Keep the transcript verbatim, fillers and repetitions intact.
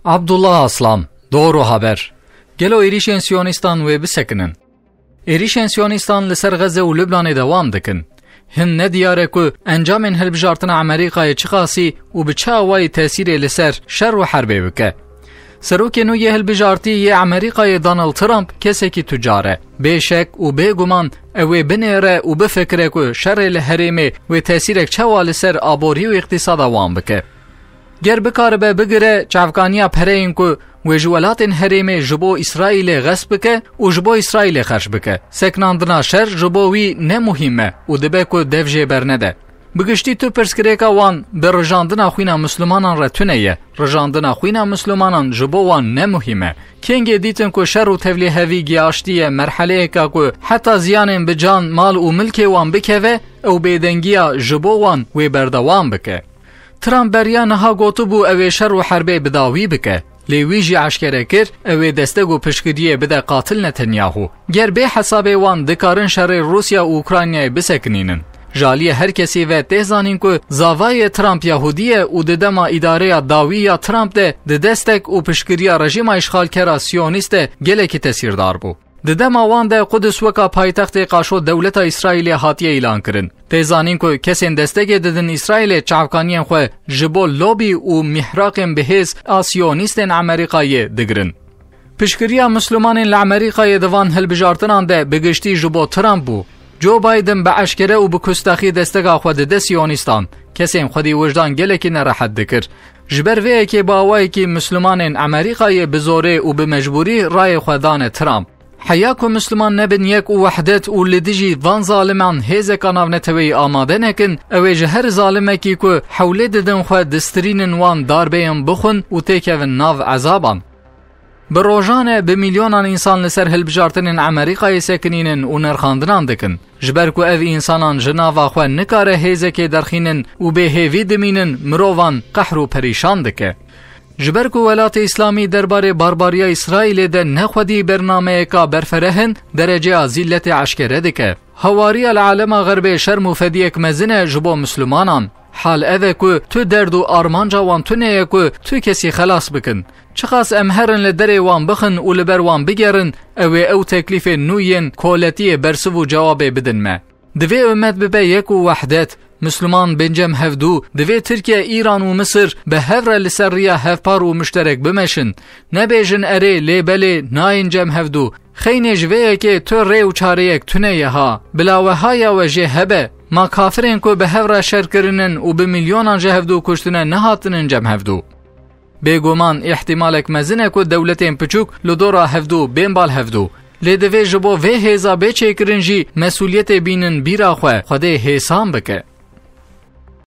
Abdullah Aslan, Doğru Haber. Gelo êrîşên Siyonîstan wê bisekinin? Êrîşên Siyonîstan li ser Xeze û Lubnanê dewam dikin. Hin nediyar e ku encamên hilbijartina Amerîkayê çiqasî û bi çi awayî tesîrê li ser şer û herbê bike. Serokê nû yê hilbijartî yê Amerîkayê Donald Trump kesekî tucar e. Bê şek û bê guman ew ê binêre û bifikire ku şerê li herêmê wê tesîrek çawa li ser aborî û îqtîsada wan bike. Ger bikaribe bigire çavkaniya pereyên ku wê ji welatên herêmê ji bo Îsraîlê xesp bike û ji bo Îsraîlê xerc bike, sekinandina şer ji bo wî ne muhîm e û dibe ku dev jê bernede. Bi giştî tu pirsgirêka wan bi rijandina xwîna Mislimanan re tune ye. Rijandina xwîna Mislimanan ji bo wan ne muhîm e. Kengê dîtin ku şer û tevlîhevî gihaştiye merheleyeka ku heta ziyanên bi can, mal û milkê wan bikeve, ew bêdengiya ji bo wan wê berdewam bike. Trump beriya niha gotibû ew ê şer û herbê bi dawî bike. Lê wî jî eşkere kir, ew ê destek û piştgiriyê bide qatil Netanyahu. Ger bê hesabê wan dikarin şerê Rûsya û Ukraynayê bisekinînin. Ji aliyê her kesî ve tê zanîn ku zavayê Trump Yahudî ye û di dema îdareya dawî ya Trump de di destek û piştgiriya rejîma îşxalkera Siyonîst de gelekî tesîrdar bû. Di dema wan de Qudus weka paytextê qaşo dewleta Îsraîlê hatiye îlankirin. Tê zanîn ku kesên destegê didin Îsraîlê çavkaniyên xwe ji bo lobî û mîhraqên bihêz a Siyonîstên Amerîkayê digirin. Piştgiriya Mislimanên li Amerîkayê di van hilbijartinan de bi giştî ji bo Trump bû. Joe Biden bi eşkere û bi kustaxî desteka xwe dide Siyonîstan. Kesên xwedî wijdan gelekî nerehet dikir. Ji ber vê yekê bi awayekî Mislimanên Amerîkayê bi zorê û bi mecbûrî rayê xwe dane Trump. Heya ku Misliman nebin yek û wehdet û li dijî van zaliman hêzeka navneteweyî amade nekin, ew ê ji her zalimekî ku hewlê didin xwe distirînin wan darbeyên bixwin û têkevin nav ezaban. Bi rojan e bi milyonan însan li ser hilbijartinên Amerîkayê sekinînin û nirxandinan dikin. Ji ber ku ev însanan ji nava xwe nikare hêzekê derxînin û bê hêvî dimînin, mirovan qehr û perîşan dike. Ji ber ku Welatê Îslamî derbarê barbariya Îsraîlê de ne xwedî bernameyeka berfereh in, dereceya zîlletê eşkere dike. Hawariya li alema Xerbê şerm û fediyek mezin e ji bo Mislimanan. Hal ev e ku tu derd û armanca wan tune ye ku tu kesî xelas bikin. Çiqas em herin li derê wan bixin û li ber wan bigerin, ew ê ew teklîfên nû yên koletiyê bersiv û cewabê bidin me. Divê ummet bibe yek û wehdet. Misliman bên cem hevdû. Divê Tirkiye, Îran û Misir bi hev re li ser riya hevpar û muşterek bimeşin. Nebêjin erê, lê belê, nayên cem hevdû. Xeynê ji vê yekê tu rê û çareyek tune ye ha. Bila we haya we jê hebe. Ma kafirên ku bi hev re şer kirinin û bi milyonan ji hevdû kuştine nehatinin cem hevdû. Bêguman îhtimalek mezin e ku dewletên piçûk li dora hevdû bên bal hevdû. Lê divê ji bo vê hêza bê çêkirin jî mesûliyetê bînin bîra xwe, Xwedê hêsan bike.